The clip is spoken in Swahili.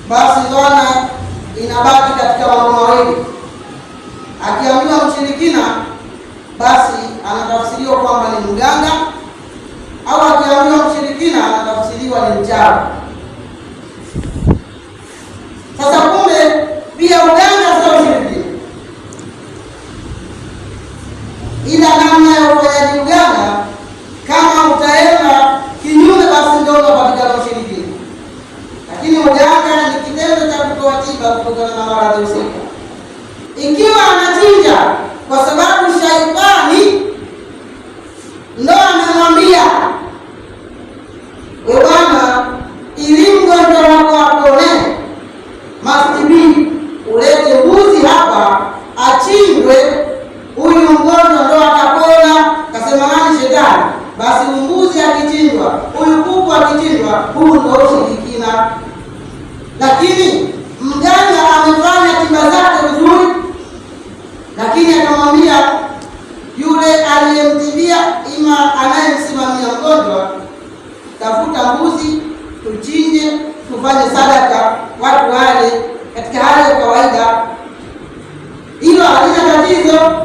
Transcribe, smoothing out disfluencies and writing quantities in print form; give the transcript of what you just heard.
Basi dhana inabaki katika mambo mawili. Akiambiwa mshirikina, basi anatafsiriwa kwamba ni mganga, au akiambiwa mshirikina anatafsiriwa ni mchawi. Sasa kumbe pia uganga sio ushirikina, ila namna ya ufanyaji uganga, kama utaenda kinyume, basi ndio unapatikana ushirikina. Lakini uganga ni kitendo cha kutoa tiba kutokana na maradhi husika. Ikiwa anachinja kwa sababu shaitani ndo amemwambia, we bwana, ili mgonjwa wako apone, must be ulete mbuzi hapa achinjwe, huyu mgonjwa ndo atapona. Kasema nani? Shetani. Basi mbuzi akichinjwa, huyu kuku akichinjwa, huu ndo ushirikina. Lakini mganga amefanya tiba zake vizuri, lakini akamwambia yule aliyemtibia, ima anayemsimamia mgonjwa, tafuta mbuzi tuchinje, tufanye sadaka, watu wale, katika hali ya kawaida. Hilo halina tatizo.